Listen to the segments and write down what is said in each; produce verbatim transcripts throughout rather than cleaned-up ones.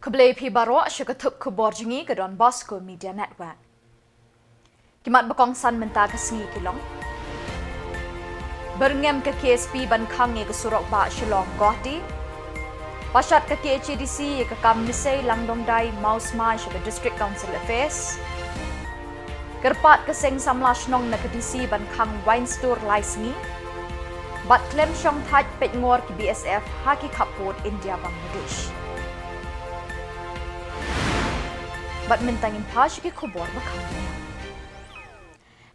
Khublei phi baroh sha ka thup khubor jong ngi ka Don Bosco Media Network. Ki mat ba kongsan mynta ka sngi ki long: Byrngem ka K S P ban khang ïa ka surok bah Shillong Guwahati. Pashat ka K H A D C ïa ka kam Misei Langdongdai Mawsmai sha ka District Council Affairs. Kyrpad ka seng samla shnong na ka D C ban khang wine store lai sngi. Bad khlem shong thait peit ngor ki B S F ha ki khappud India Bangladesh. Bad mynta ngin phai sha ki khubor ba kham.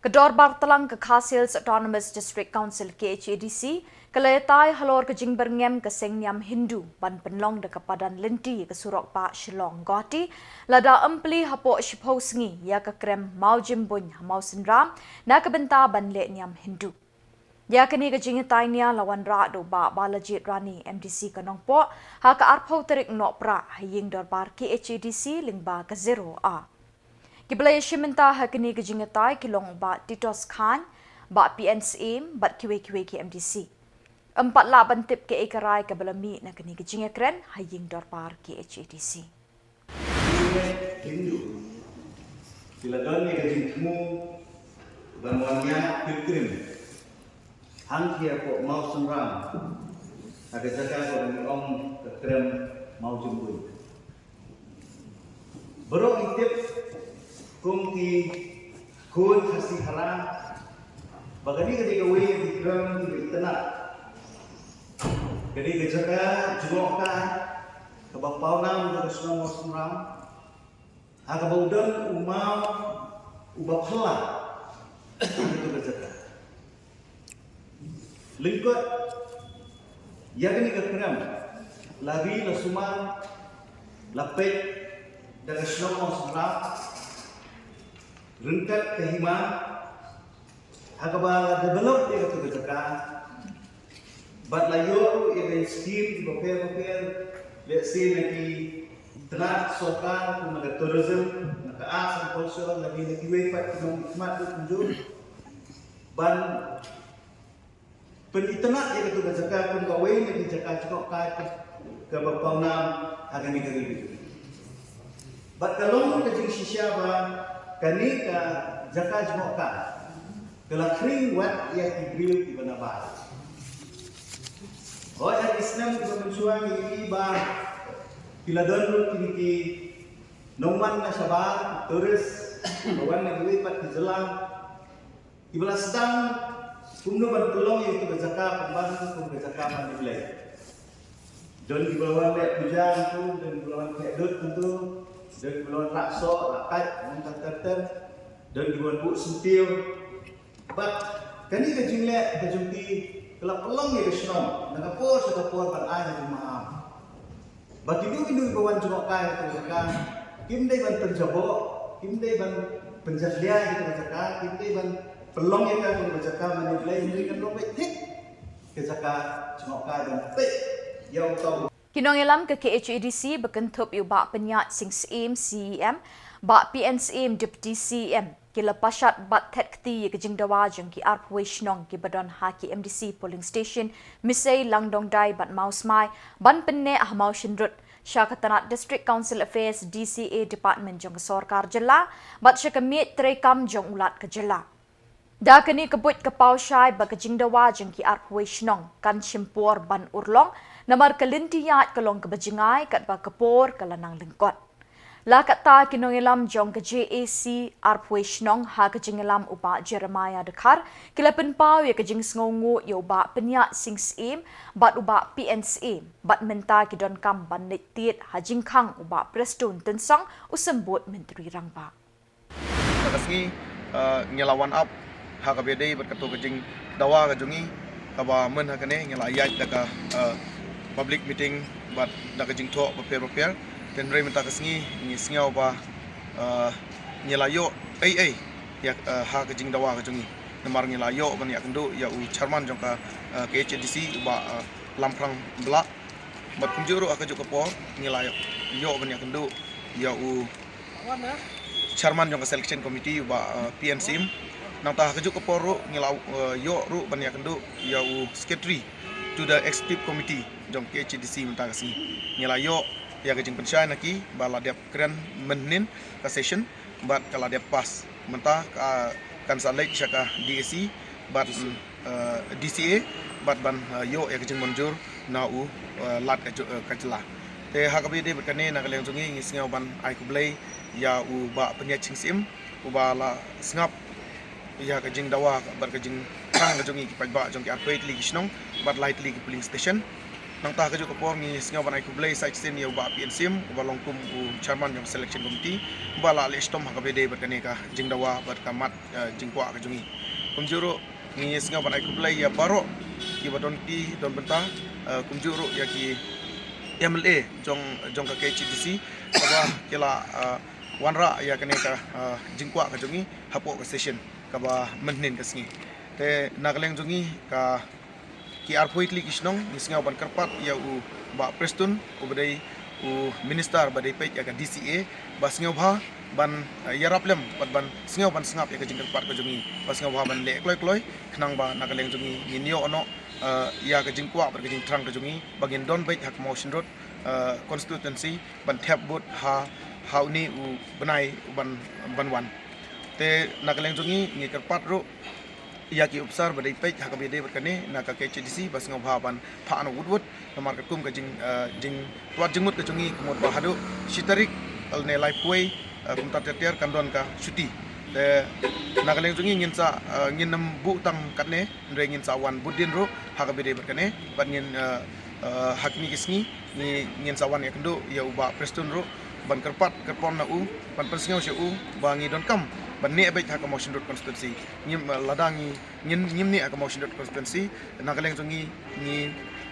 Ka dorbar tlang ka Khasi Hills Autonomous District Council, K H A D C, ka la ïatai halor ka jingbyrngem ka seng niam Hindu ban pynlong da ka padan lynti ka surok bah Shillong Guwahati, lada ym plie hapoh shiphew sngi ïa ka krem mawjymbuin ha Mawsynram na ka bynta ban leh niam Hindu. Ïa kane ka jingïatai nia la wanrah da u Bah Balajied Rani, M D C ka Nongpoh, ha ka arphew tarik Nohprah ha ïing dorbar K H A D C lyngba ka Zero A. Ki ba la ïashim bynta ha kane ka jingïatai ki long u Bah Titos Chyne, Bah P N Syiem bad kiwei kiwei ki M D C. Ym pat lah ban tip kaei ka rai kaba la mih na kane ka jingïakren ha ïing dorbar K H A D C. Hindu ki la don ïa ka jingthmu ban wan ïa pilgrim hangtei hapoh Mawsynram, ha ka jaka kaba ngi ong ka krem mawjymbuin. Baroh ngi tip kum ki khun Khasi Khara ba kane ka dei kawei ka krem kaba itynnad. Ka dei ka jaka jngohkai kaba pawnam da ka shnong Mawsynram, ha kaba u don u maw uba phylla ha katu ka jaka. Lyngkot ïa kane ka krem la ri la sumar, la peit da ka shnong Mawsynram, ryngkat ka hima, ha kaba la develop ïa katu ka jaka. Bad la ïoh ruh ïa ki skim kiba pher bapher, lehse na ki tnat sorkar kum na ka tourism, na ka arts and culture, lane na kiwei pat ki nongmihkhmat ruh kumjuh, ban pynitynnad ïa katu ka jaka kum kawei na ki jaka jngohkai kaba pawnam ha kane ka ri. Bad ka long ka jingshisha ba kane ka jaka jngohkai ka la khring wat ïa ki briew kiba nabar. Hooid, ha ki snem kiba mynshuwa ngi ïohi ba ki la don ruh kine ki nongwan na shabar, tourist, ba wan na kiwei pat ki jylla, kiba la sdang kumno ban pynlong ïa katu ka jaka pynban kum ka jaka mane Blei. Don kiba la wan leh puja hangtu, don kiba la wan leh dud hangtu, don kiba la wan rah soh, rah kait, wan ter ter ter, don kiba wan buh syntiew. Bad kane ka jingleh ka jong ki ka la pynlong ïa ka shnong na ka por sha ka por ban ai ha ka jingmaham. Ba kino kino kiba wan jngohkai ha katu ka jaka kim dei ban pynjaboh, kim dei ban pynjahlia ha katu ka jaka, kim dei ban pynlong ïa ka katu ka jaka mane Blei, hynrei kan long beit thik ka jaka jngohkai ban peit ïa uta u. Ki nongïalam ka K H A D C ba kynthup ïa u Bah Pynïaid Sing Syiem, C E M, Bah P N Syiem, Deputy C E M, ki la pashat bad thet kti ïa ka jingdawa jong ki arphew wei shnong kiba don ha ki M D C polling station Misei, Langdongdai bad Mawsmai ban pynneh ha Mawshynrut sha ka tnat District Council Affairs, D C A Department jong ka sorkar jylla bad sha ka miej treikam jong u Lat ka jylla. Da kane ka buit ka paw shai ba ka jingdawa jong ki arphew wei shnong kan shim por ban urlong namar ka lynti ïaid ka long kaba jngai katba ka por ka la nang lyngkot. La katta ki nongïalam jong ka J A C arphew wei shnong ha ka jingïalam u Bah Jeremiah Dkhar ki la pynpaw ïa ka jingsngewnguh ïa u Bah Pynïaid Sing Syiem bad u Bah P N Syiem bad mynta ki donkam ban leit tied ha jingkhang u Bah Prestone Tynsong, u Symbud Myntri Rangbah. Mynta ka sngi, eh, ngi la wan ap ha kaba ïadei bad kato ka jingdawa ka jong ngi kaba mynta kane ngi la ïaid da ka, eh, public meeting bad da ka jingthoh bapher bapher. Hynrei mynta ka sngi ngi sngew ba, eh, ngi la ïoh ei ei ïa, eh, ha ka jingdawa ka jong ngi. Namar ngi la ïoh ban ïakynduh ïa u chairman jong ka, eh, K H A D C, u Bah, eh, Lamphrang Blah. Bad kumjuh ruh ha kajuh ka por ngi la ïoh, ïoh ban ïakynduh ïa u chairman jong ka selection committee, u Bah, eh, P N Syiem. Nangta ha kajuh ka por ruh ngi la, eh, ïoh ruh ban ïakynduh ïa u secretary to the executive committee jong K H A D C mynta ka sngi. Ngi la ïoh ïa ka jingpynshai na ki ba la dep kren mynhynnin ka session bad ka la dep pass. Mynta ka kan sa leit sha ka D A C bad, mm, eh, D C A bad ban, eh, ïoh ïa ka jingmynjur na u, eh, Lat ka ju-, eh, ka jylla. Te ha kaba ïadei bad kane, na ka liang jong ngi ngi sngew ban ai khublei ïa u Bah Pynïaid Sing Syiem uba la sngap ïa ka jingdawa bad ka jingthrang ka jong ngi ki paidbah jong ki arphew tylli ki shnong bad lai tylli ki polling station. Nangta ha kajuh ka por ngi sngew ban ai khublei sa shisien ïa u Bah P N Syiem uba long kum u chairman jong ka selection committee uba la leh shitom ha kaba ïadei bad kane ka jingdawa bad ka mat, eh, jingkwah ka jong ngi. Kumjuh ruh ngi sngew ban ai khublei ïa baroh kiba don ki don bynta, eh, kumjuh ruh ïa ki M L A jong, jong ka K H A D C kaba ki la, eh, wanrah ïa kane ka, eh, jingkwah ka jong ngi hapoh ka session kaba mynhynnin ka sngi. Te na ka liang jong ngi ka ki arphew tylli ki shnong ngi sngew ban kyrpad ïa u Bah Prestone uba dei u minister ba dei peit ïa ka D C A ba sngewbha ban, eh, ïarap lem bad ban sngew ban sngap ïa ka jingkyrpad ka jong ngi, ba sngewbha ban leh kloi kloi khnang ba na ka liang jong ngi ngin ïoh noh, eh, ïa ka jingkwah bad ka jingthrang ka jong ngi ba ngin don beit ha ka Mawshynrut, eh, constituency ban thep vote ha, ha une u bnai u ban, ban wan. Te na ka liang jong ngi ngi kyrpad ruh ïa ki ophisar ba dei peit ha kaba ïadei bad kane na ka K H A D C ba sngewbha ban phah noh wut wut namar katkum ka jing, eh, jingtwad jingmut ka jong ngi ka mut ba haduh shi tarik lane laiphew, eh, kumta ter ter kan don ka shuti. Te na ka liang jong ngi ngin sa, eh, ngin ym buh tang katne, hynrei ngin sa wan bud dien ruh ha kaba ïadei bad kane bad ngin, eh, eh, ha kine ki sngi ngi, ngin sa wan ïakynduh ïa u Bah Prestone ruh ban kyrpad kyrpon na u ban pynsngew sha u ba ngi donkam ban neh beit ha ka Mawshynrut constituency. Ngim, eh, lada ngi, ngin, ngim neh ha ka Mawshynrut constituency, na ka liang jong ngi ngi,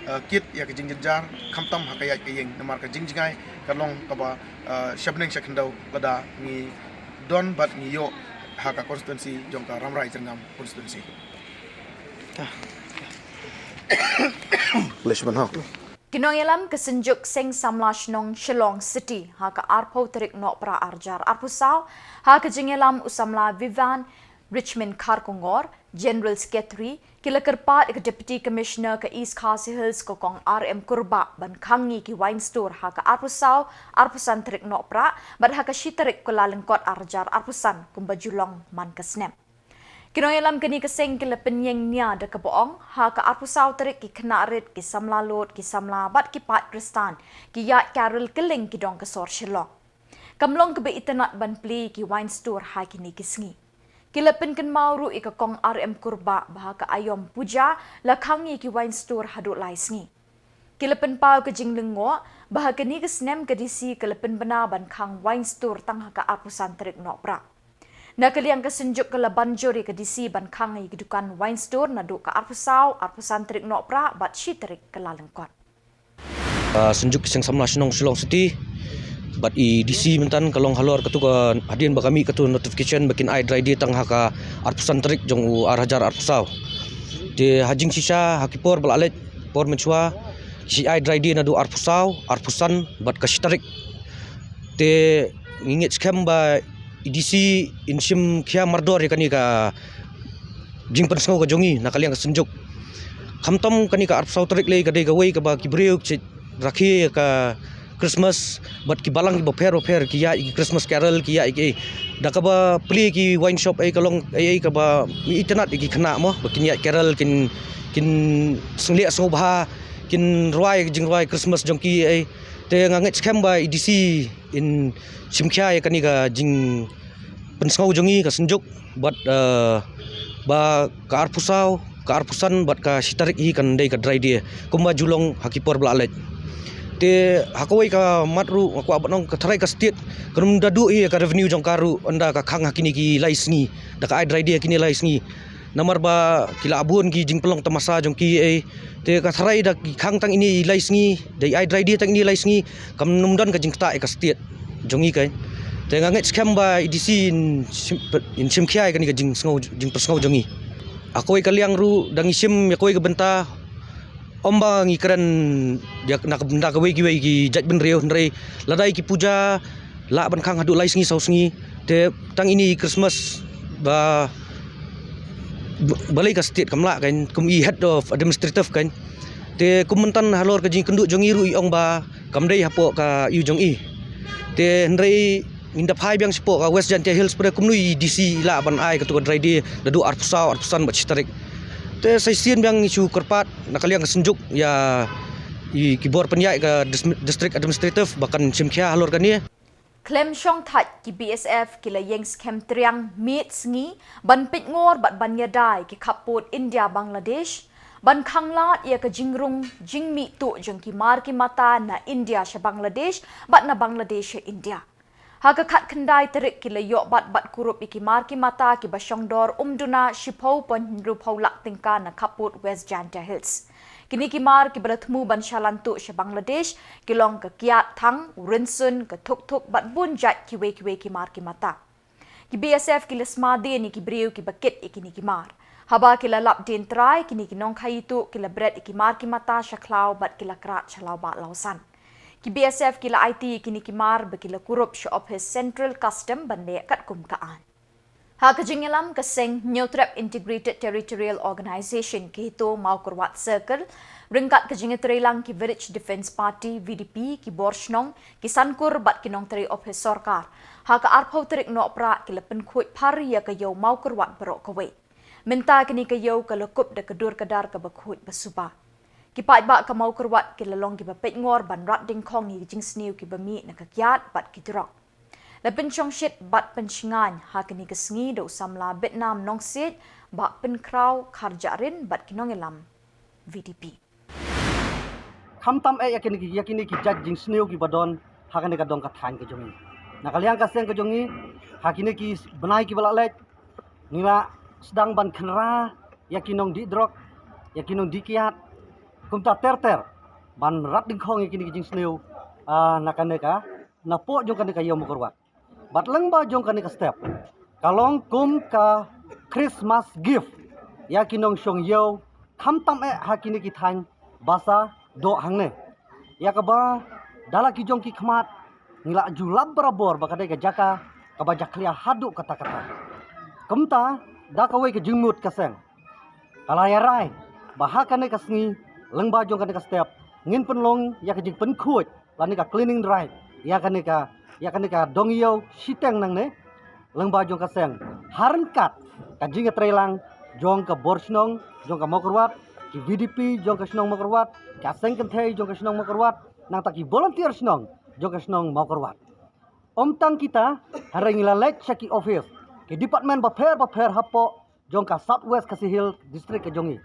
eh, kit ïa ka jingjynjar khamtam ha ka ïaid ka ïeng namar ka jingjngai ka long kaba, eh, sha bneng sha khyndew lada ngi don bad ngi ïoh ha ka constituency jong ka Rambrai Jyrngam constituency. Ki nongïalam ka Synjuk Seng Samla Shnong Shillong City ha ka arphew tarik Nohprah arhajar arphew saw ha ka jingïalam u samla Vivian Richmond Kharkongor, General Secretary, ki la kyrpad ïa ka Deputy Commissioner ka East Khasi Hills ka Kong R M Kurbah ban khang ïa ki wine store ha ka arphew saw arphew san tarik Nohprah bad ha ka shi tarik Kyllalyngkot arhajar arphew san kumba ju long man ka snem. Ki nongïalam kane ka seng ki la pynïeng nia da kaba ong ha ka arphew saw tarik ki khynnah rit, ki samla lud, ki samla bad ki paid Khristan ki ïaid carol kylleng ki dong ka sor Shillong. Kam long kaba itynnad ban plie ki wine store ha kine ki sngi. Ki la pynkynmaw ruh ïa ka Kong R M Kurbah ba ha ka aïom puja la khang ïa ki wine store haduh lai sngi. Ki la pynpaw ka jinglyngngoh ba ha kane ka snem ka D C ka la pynbna ban khang wine store tang ha ka arphew san tarik Nohprah. Na ka liang ka Synjuk ka la ban jur ïa ka D C ban khang ïa ka dukan wine store naduh ka arphew saw arphew san tarik Nohprah bad shi tarik Kyllalyngkot. Ah, Synjuk Seng Samla Shnong Shillong City bad i D C mynta ka long halor katu ka hadien ba ka mih katu notification ba kin ai dry day tang ha ka arphew san tarik jong u arhajar arphew saw. Te ha jingshisha ha ki por ba la leit por mynshuwa ki ai dry day naduh arphew saw, arphew san bad ka shi tarik. Te ngi ngeit skhem ba i D C in shim khia mardor ïa kane ka jingpynsngew ka jong ngi na ka liang ka Synjuk. Khamtam kane ka arphew saw tarik lei ka dei kawei kaba ki briew ki rakhe ïa ka Christmas bad ki balang kiba pher bapher ki ïaid ïa ki Christmas carol ki ïaid ïa ki da kaba plie ki wine shop ei ka long ei ei kaba itynnad ïa ki khynnah mo ba kin ïaid carol kin, kin sngewleh sngewbha kin rwai jingrwai Christmas jong ki ei. Te nga ngeit skhem ba i D C in shim khia ïa kane ka jingpynsngew jong ngi ka Synjuk bad, eh, ba ka arphew saw, ka arphew san bad ka shi tarik hi kan dei ka dry day kumba ju long ha ki por ba la leit. Te ha kawei ka mat ruh nga kwah ban ong ka tharai ka state kan ym da duh ïa ka revenue jong ka ruh ynda ka khang ha kine ki lai sngi da ka ai dry day ha kine lai sngi. Namar ba ki la bun ki jingpynlong tamasa jong ki ei. Te ka tharai da ki khang tang ine i lai sngi, da i ai dry day tang ine i lai sngi, kam nym don ka jingktah ïa ka state jong ngi kein. Te nga ngeit skhem ba i D C in shim, in shim khia ïa kane ka jingsngew, jingpynsngew jong ngi. Ha kawei ka liang ruh da ngi shim ïa kawei ka bynta, ym ba ngi kren ïa na ka bynta kawei kiwei ki jaitbynriew hynrei lada ïa ki puja lah ban khang haduh lai sngi saw sngi. Te tang ine i Christmas ba, balei ka state kam lah kein kum i head of administrative kein. Te kum mynta halor ka jingkynduh jong i ruh i ong ba kam dei hapoh ka ïew jong i. Te hynrei ngin da phai biang shapoh ka West Jaintia Hills, pyrshah kumno i D C i lah ban ai kato ka dry day naduh arphew saw, arphew san bad shi tarik. Te sa shisien biang ngi shu kyrpad na ka liang ka synjuk ïa i ki bor pynïaid ka dis-, District Administrative ba kan shim khia halor kane. Khlem shong thait, ki B S F ki la ïeng skhem triang miet sngi ban peit ngor bad ban ïada ïa ki khappud India Bangladesh ban khanglad ïa ka jingrung jingmih tuh jong ki mar ki mata na India sha Bangladesh bad na Bangladesh sha India. Ha ka khatkhyndai tarik ki la ïoh bat bad kurup ïa ki mar ki mata kiba shong dor ym duna shiphew point hynriewphew lak tyngka na khappud West Jaintia Hills. Kine ki mar kiba la thmu ban shalan tuh sha Bangladesh ki long ka kiad thang, u rynsun, ka thukthuk bad bun jait kiwei kiwei ki mar ki mata. Ki B S F ki la sma dien ïa ki briew kiba kit ïa kine ki mar. Haba ki la lap dien trai, kine ki nongkhaii tuh ki la bret ïa ki mar ki mata sha khlaw bad ki la krat sha lawbah lawsan. Ki B S F ki la aiti ïa kine ki mar ba ki la kurup sha ophis Central Custom ban leh katkum ka aiñ. Ha ka jingïalam ka seng Hynñiewtrep Integrated Territorial Organization, ka HITO Mawkyrwat Circle, ryngkat ka jingïatreilang ki Village Defence Party, V D P, ki bor shnong, ki sankur bad ki nongtrei ophis sorkar, ha ka arphew tarik Nohprah ki la pynkhuid phar ïa ka ïew Mawkyrwat baroh kawei. Mynta kane ka ïew ka la kup da ka dur ka dar kaba khuid ba suba. Ki paidbah ka Mawkyrwat ki la long kiba peit ngor ban rat dyngkhong ïa ki jingsniew kiba mih na ka kiad bad ki drok. La pynshongshit bad pynshngaiñ ha kane ka sngi da u samla Bitnam Nongsiej, Bah Pynkhraw Kharjahrin bad ki nongïalam V D P. Khamtam eh ïa kine ki, ïa kine ki jait jingsniew kiba don ha kane ka dong ka thaiñ ka jong ngi. Na ka liang ka seng ka jong ngi, ha kine ki bnai kiba la leit, ngi la sdang ban kynra ïa ki nongdih drok, ïa ki nongdih kiad, kumta ter ter, ban rat dyngkhong ïa kine ki jingsniew, ah, na kane ka, napoh jong kane ka ïew Mawkyrwat. Bad lyngba jong kane ka step, ka long kum ka Christmas gift ïa ki nongshong ïew, khamtam eh ha kine ki thaiñ ba sa doh hangne. Ïa kaba da la ki jong ki khmat ngi la ju lap barabor ba ka dei ka jaka kaba jakhlia haduh katta katta. Kumta da kawei ka jingmut ka seng, ka la ïa rai ba ha kane ka sngi lyngba jong kane ka step ngin pynlong ïa ka jingpynkhuid lane ka cleaning drive ïa kane ka, ïa kane ka dong ïew shiteng nangne lyngba jong ka seng, ha ryngkat ka jingïatreilang jong ka bor shnong jong ka Mawkyrwat, ki V D P jong ka shnong Mawkyrwat, ka seng kynthei jong ka shnong Mawkyrwat, nangta ki volunteer shnong jong ka shnong Mawkyrwat. Ym tang kita, hynrei ngi la leit sha ki ophis, ki department bapher bapher hapoh jong ka South West Khasi Hills District ka jong ngi.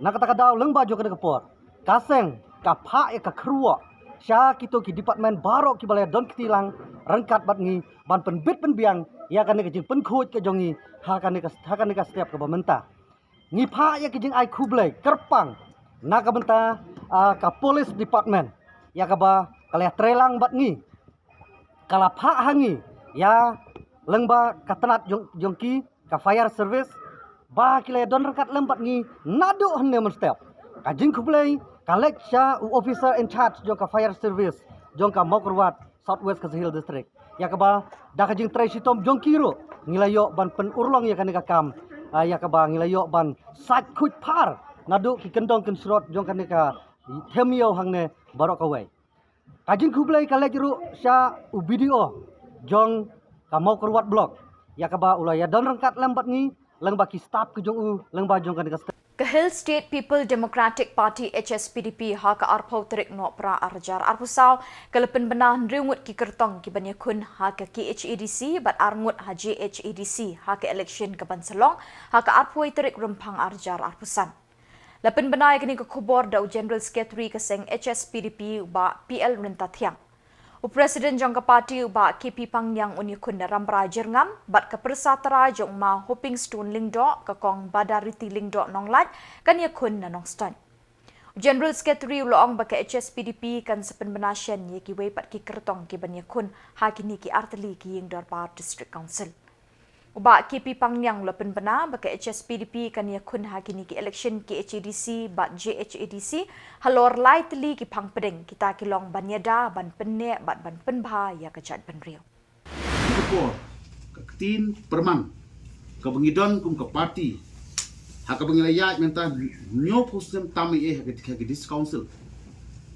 Na kata ka daw lyngba jong kane ka por, ka seng ka phah ïa ka kyrwoh sha kito ki department baroh kiba la don kti lang ryngkat bad ngi ban pynbit pynbiang ïa kane ka jingpynkhuid ka jong ngi ha kane ka, ha kane ka step kaba mynta. Ngi phah ïa ka jingai khublei kyrpang na ka bynta, ah, ka police department ïa kaba ka la ïatreilang bad ngi, ka la phah ha ngi ïa lyngba ka tnat jong, jong ki ka fire service, ba ki la ïadon ryngkat lem bad ngi naduh hynne mynstep. Ka jingkhublei ka leit sha u officer in charge jong ka fire service jong ka Mawkyrwat South West Khasi Hills District, ïa kaba da ka jingtrei shitom jong ki ruh ngi la ïoh ban pynurlong ïa kane ka kam, ah, ïa kaba ngi la ïoh ban sait khuid phar naduh ki kyndong kynshrot jong kane ka them ïew hangne baroh kawei. Ka jingkhublei ka leit ruh sha u B D O jong ka Mawkyrwat Block, ïa kaba u la ïadon ryngkat lem bad ngi lyngba ki staff ka jong u lyngba jong kane ka step. Ka Hill State People Democratic Party, H S P D P, ha ka arphew tarik Nohprah arhajar arphew saw ka la pynbna hynriew ngut ki kyrtong ki ban ïakhun ha ka K H A D C bad ar ngut ha J H A D C ha ka election ka ban sa long ha ka arphew wei tarik Rymphang arhajar arphew san. La pynbna ïa kane ka khubor da u General Secretary ka seng H S P D P, u Bah P L Ryntathiang. U President jong ka party, u Bah K P Pangniang, un ïakhun na Rambrai Jyrngam, bad ka pyrsa trai jong u Ma Hopingstone Lyngdoh, ka Kong Badariti Lyngdoh Nonglait, kan ïakhun na Nongstoiñ. U General Secretary u la ong ba ka H S P D P kan sa pynbna shen ïa kiwei pat ki kyrtong ki ban ïakhun ha kine ki artylli ki ïing dorbar District Council. U Bah K P Pangniang u la pynbna ba ka H S P D P kan ïakhun ha kine ki election K H A D C bad J H A D C halor lai tylli ki phang pdeng, kita ki long ban ïada, ban pynneh bad ban pynbha ïa ka jaitbynriew. Ka por, ka ktien pyrman kaba ngi don kum ka party Ha kaba ngi la ïaid mynta hynñiewphew snem tam ïa ha ki, ha ki District Council.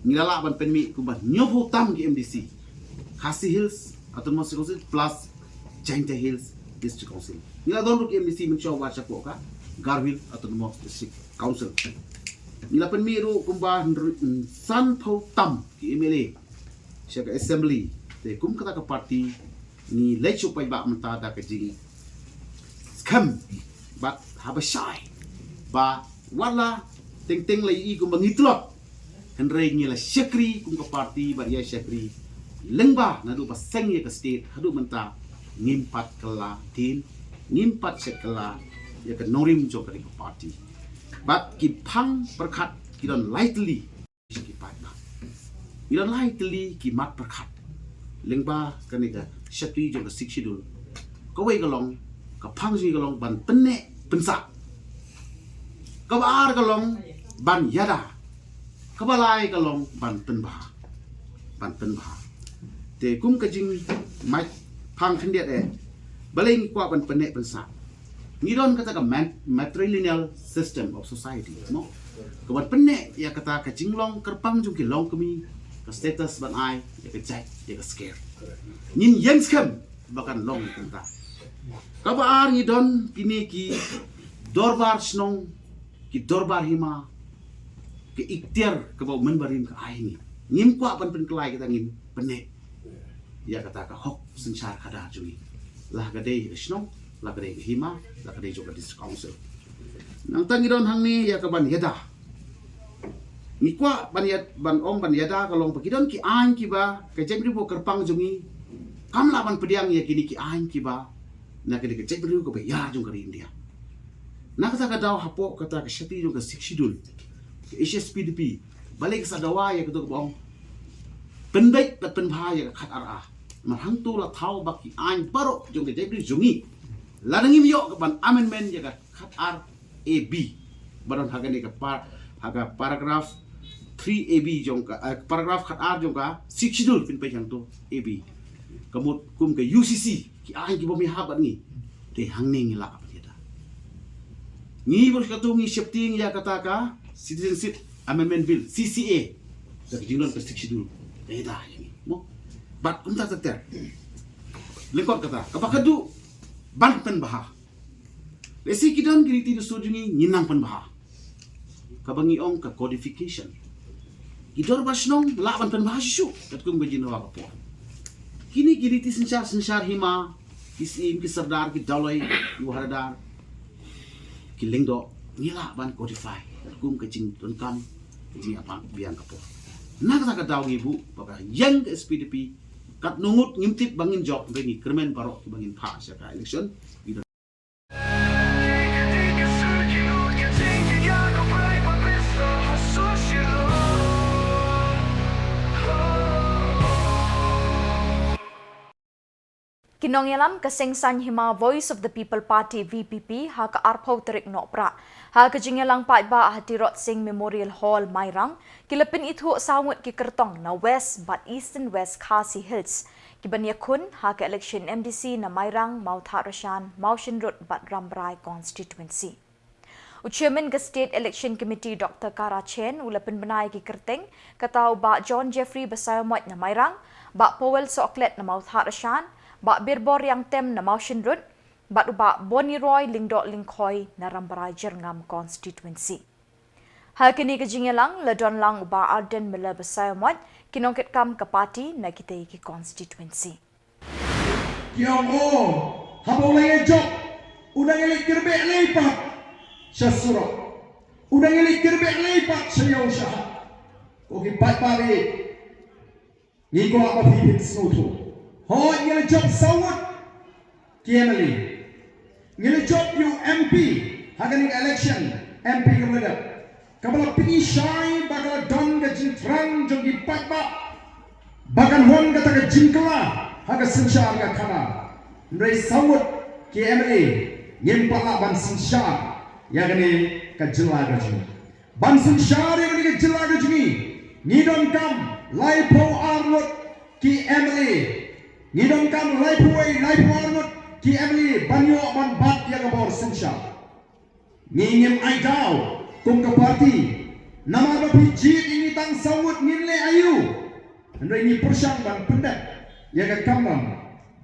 Ngi la lah ban pynmih kumba hynñiewphew tam ki M D C. Khasi Hills Autonomous Council plus Jaintia Hills District Council. Ngi la don ruh ki M D C mynshuwa ba sha ka Garo Hills Autonomous District Council. Ngi la pynmih ruh kumba hynriew, sanphew tam ki M L A sha ka Assembly. Te kum kata ka party ngi leit shuh paidbah mynta da ka jingskhem bad haba shai ba wat la teng teng la ïohi kumba ngi tlot, hynrei ngi la shakri kum ka party bad ïa shakri lyngba naduh ba seng ïa ka state haduh mynta ngim pat kylla ktien, ngim pat shet kylla ïa ka nongrim jong kane ka party. Bad ki phang pyrkhat ki don lai tylli ki paidbah. Ngi don lai tylli ki mat pyrkhat lyngba kane ka shakri jong ka Sixth Schedule. Kawei ka long, ka phang jong ngi ka long ban pynneh pynsah. Kaba ar ka long ban ïada. Kaba lai ka long ban pynbha. Ban pynbha. Te kum ka jingmut phang khyndiat eh, balei ngi kwah ban pynneh pynsah? Ngi don kata ka mat-, matrilineal system of society, mo? Ka ban pynneh ïa kata ka jinglong kyrpang jong ki longkmie, ka status ban ai ïa ka jait, ïa ka sker. Ngin ïeng skhem ba kan long kumta. Kaba ar ngi don kine ki dorbar shnong, ki dorbar hima, ki ikhtiar kaba u member rim ka ai ngi. Ngim kwah ban pynkylla ïa kata, ngin pynneh ïa kata ka hok synshar khadar jong ngi. La ka dei ka shnong, la ka dei ka hima, la ka dei jong ka District Council. Nangta ngi don hangne ïa ka ban ïada. Ngi kwah ban ïa, ban ong ban ïada ka long ba ki don ki aiñ kiba ka jaitbynriew kyrpang jong ngi kam lah ban pdiang ïa kine ki aiñ kiba na kane ka jaitbynriew kaba ïar jong ka ri India. Na kata ka daw hapoh kata ka shakri jong ka Sixth Schedule, ka H S P D P, balei ka sa dawa ïa kato kaba ong pynbeit bad pynbha ïa ka khatar A? Namar hangto la thaw ba ki aiñ baroh jong ka jaitbynriew jong ngi, lada ngim ïoh ka ban amendment ïa ka khatar A B, ba don ha kane ka par-, ha ka paragraph three A B jong ka, eh, paragraph khatar jong ka Sixth Schedule, phin peit hangto A B. Ka mut kum ka U C C, ki aiñ kiba mih ha bad ngi. Te hangne ngi lah ban ïada. Ngi bor kato ngi sheptieng ïa kata ka Citizenship Amendment Bill, C C A. Da ka jinglong ka Sixth Schedule. Te ïada ïa ngi, mo? Bad kumta ter ter. Lyngkot kata, kaba khatduh ban pynbha. Lehse ki don ki riti dustur jong ngi, ngin nang pynbha. Kaba ngi ong ka codification. Ki dorbar shnong lah ban pynbha shuh shuh katkum ka jingdawa ka por. Kine ki riti synshar, synshar hima, ki syiem, ki sordar, ki dolloi, ki wahadar, ki lyngdoh, ngi lah ban codify katkum ka jingdonkam, ka jingïapang biang ka por. Na kata ka daw ngi buh ba ka ïeng ka S P D P, katno ngut ngim tip ba ngin jop, hynrei ngi kyrmen baroh kiba ngin phah sha ka election. Ki nongïalam ka seng saiñ hima Voice of the People Party, V P P, ha ka arphew tarik Nohprah, ha ka jingïalang paidbah ha Tirot Sing Memorial Hall, Mairang, ki la pynithuh saw ngut ki kyrtong na West bad Eastern West Khasi Hills kiban ïakhun ha ka election M D C na Mairang, Mawthadraishan, Mawshynrut bad Rambrai constituency. U Chairman ka State Election Committee, Doctor Kara Chen, u la pynbna ïa ki kyrteng, kata u Bah John Jeffrey Basaiawmoit na Mairang, Bah Powell Sohklet na Mawthadraishan, Bah Birbor Riangtem na Mawshynrut, bad u Bah Boniroy Lyngdoh Lyngkhoi na Rambrai Jyrngam constituency. Ha kane ka jingïalang la don lang u Bah Ardent Miller Basaiawmoit, ki nongkitkam ka party na kitei ki constituency. Ki ong, o, haba u la ïa jop, u dang ïa leit kyrpad lei pat sha surok, u dang ïa leit kyrpad lei pat sha ïew sha hat. Ko ki paidbah, ngi kwah ba phi phin sngewthuh. Hooid, ngi la jop saw ngut ki M L A. Ngi la jop ïa u M P ha kane ka election, M P kaba la dep, kaba la pyni shai ba ka la don ka jingthrang jong ki paidbah ba kan wan kata ka jingkylla ha ka synshar ka khadar. Hynrei saw ngut ki M L A ngim pat lah ban synshar ïa kane ka jylla ka jong ngi. Ban synshar ïa kane ka jylla ka jong ngi, ngi donkam laiphew ar ngut ki M L A. Ngi donkam laiphew wei, laiphew ar ngut ki M L A ban ïoh ban bat ïa ka bor synshar. Ngi ngim ai daw kum ka party. Namar ba phi jied ïa ngi tang saw ngut ngin leh aïu? Hynrei ngi pyrshang ban pyndep ïa ka kamram,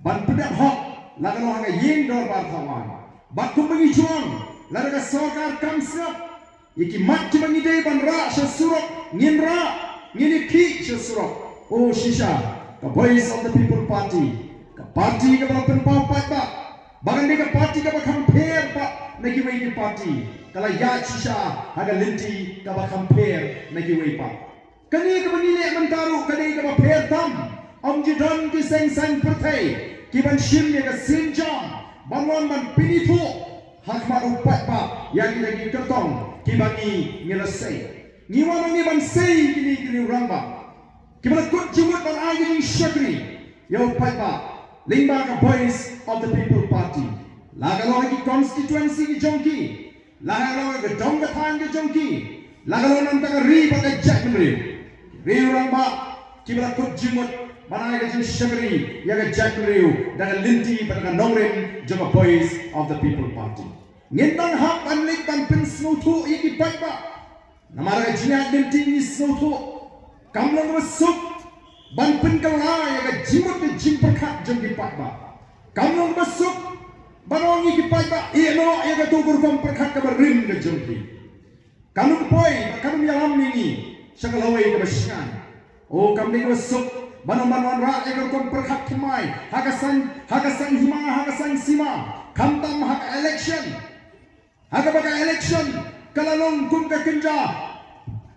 ban pyndep hok, la ka long ha ka ïing dorbar thawaiñ. Bad kumba ngi ju ong, lada ka sorkar kam sngap ïa ki mat kiba ngi dei ban rah sha surok, ngin rah, ngin ïakhih sha surok. O shisha, ka Voice of the People Party, ka party kaba la pynpaw paidbah, ba kan dei ka party kaba kham pher pat na kiwei ki party, ka la ïaid shisha ha ka lynti kaba kham pher na kiwei pat. Kane kaba ngi leh mynta ruh ka dei kaba pher tam. Ym ju don ki seng saiñ pyrthei ki ban shim ïa ka sienjam ban wan ban pynithuh ha khmat u paidbah ïa kita ki kyrtong kiba ngi, ngi la sei. Ngi wan hangne ban sei kine ki riew rangbah kiba la kut jingmut ban ai ka jingshakri ïa u paidbah lyngba ka Voice of the People Party. La ka long ha ki constituency ki jong ki, la ka long ha ka dong ka thaiñ ka jong ki, la ka long na ka bynta ka ri bad ka jaitbynriew. Riew rangbah kiba la kut jingmut ban ai ka jingshakri ïa ka jaitbynriew da ka lynti bad ka nongrim jong ka Voice of the People Party. Ngin nang hap ban leit ban pynsngewthuh ïa ki paidbah. Namar ka jingïaid lynti ngi sngewthuh kam long kaba suk ban pynkylla ïa ka jingmut ka jingpyrkhat jong ki paidbah. Kam long kaba suk ban ong ïa ki paidbah, ïeh noh ïa kato ka rukom pyrkhat kaba rim ka jong ki. Kan ym poi, kan ym ïalam ïa ngi sha ka lawei kaba shngaiñ. O, kam dei kaba suk ban ym ban wanrah ïa ka rukom pyrkhat thymmai ha ka saiñ, ha ka saiñ hima, ha ka saiñ sima, khamtam ha ka election. Ha kaba ka election ka la long kum ka kynja,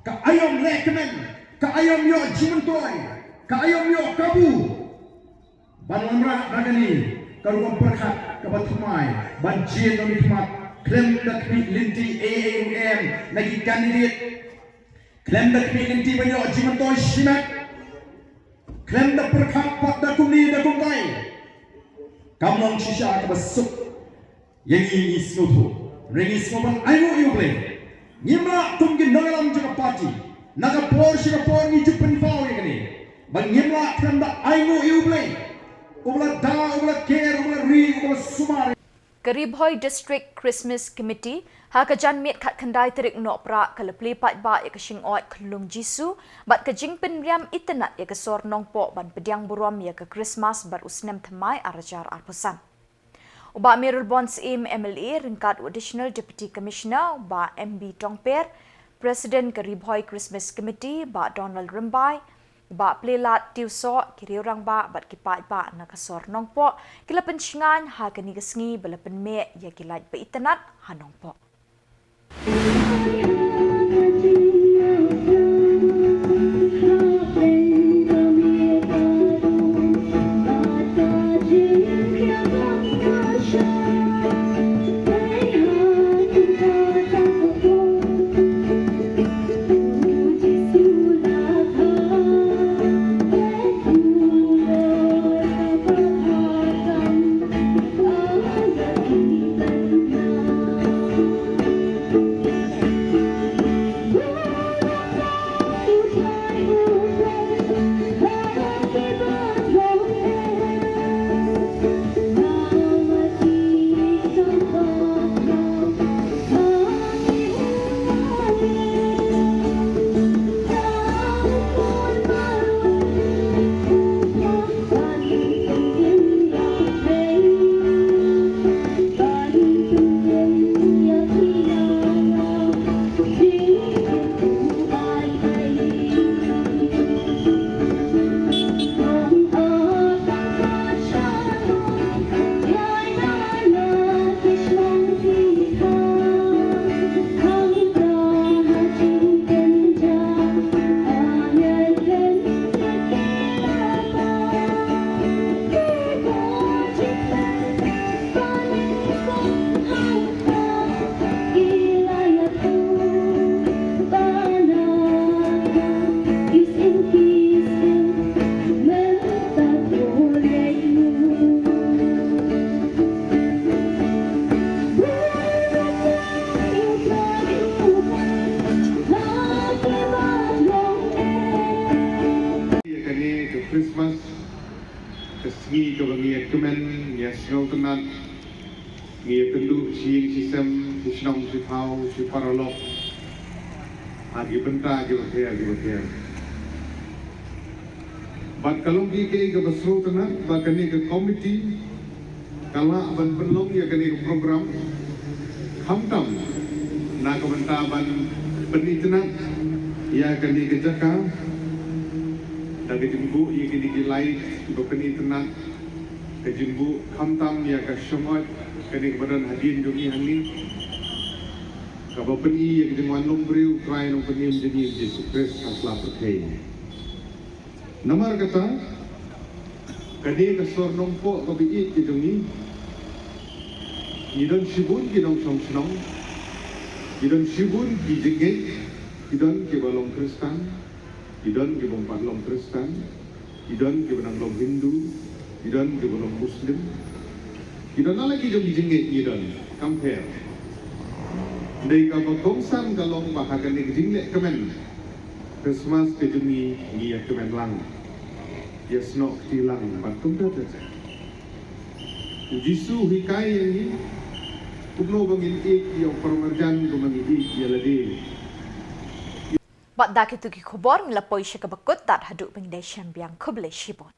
ka aïom lehkmen, ka aïom ïoh jingmyntoi, ka aïom ïoh kabu. Ban wanrah da kane ka rukom pyrkhat kaba thymmai ban jied ïa u khmat khlem da khmih lynti ei ei ruh em na ki candidate, khlem da khmih lynti ban ïoh jingmyntoi shimet, khlem da pyrkhat pat da kumne da kumtai. Kam long shisha kaba suk ïa ngi, ngi sngewthuh. Hynrei ngi sngewbha ban ainguh ïa U Blei. Ngim lah kum ki nongïalam jong ka party, na ka por sha ka por ngi ju pynpaw ïa kane, ba ngim lah khlem da ainguh ïa U Blei, uba la da, uba la ker, uba la ri, uba la sumar. Ka Ri Bhoi District Christmas Committee ha ka janmiet khatkhyndai tarik Nohprah ka la plie paidbah ïa ka shyngkhot Khunlung Jisu bad ka jingpynriam itynnad ïa ka sor Nongpoh ban pdiang burom ïa ka Christmas bad u snem thymmai ar hajar arphew san. U Bah Mayralborn Syiem M L A ryngkat u Additional Deputy Commissioner Bah M B Tongper, President ka Ri Bhoi Christmas Committee Bah Donald Rymbai, Bah Plielad Tiewsoh, ki riew rangbah bad ki paidbah na ka sor Nongpoh ki la pynshngaiñ ha kane ka sngi ba la pynmih ïa ki light ba itynnad ha Nongpoh. Ïa kane ka Christmas, ka sngi kaba ngi ïa kmen, ngi ïa sngewtynnat, ngi ïa kynduh shi ïing shi sem, shnong shi thaw shi paralok ha ki bynta ki bapher ki bapher. Bad ka long ki kei kaba sngewtynnat ba kane ka komiti ka lah ban pynlong ïa kane ka program khamtam na ka bynta ban pynitynnat ïa kane ka jaka da ka jingbuh ïa kine ki light kiba pynitynnat, ka jingbuh khamtam ïa ka shongoi kane kaba don hadien jong ngi hangne, kaba pyni ïa ka jingwan long briew Trai Nongpynim jong ngi Jisu Khrist ha sla pyrthei. Namar kata, kane ka sor nongpoh kaba ïeit ka jong ngi, ngi don shibun ki nongshong shnong, ngi don shibun ki jingngeit, ki don kiba long Khristan, ki don kiba ym pat long Khristan, ki don kiba nang long Hindu, ki don kiba long Muslim, ki don la ki jong ki jingngeit ngi don kam pher. Dei kaba kongsan ka long ba ha kane ka jingleh kmen Christmas ka jong ngi ngi ïa kmen lang, ïa snoh kti lang bad kumta ter ter. U Jisu u hikai ïa ngi kumno ba ngin ïeit ïa u paramarjan kumba ngi ïeit ïa lade. Bad da kitu ki khubor ngi la poi sha kaba kut, tad haduh ban ïadei shem biang, khublei shibun.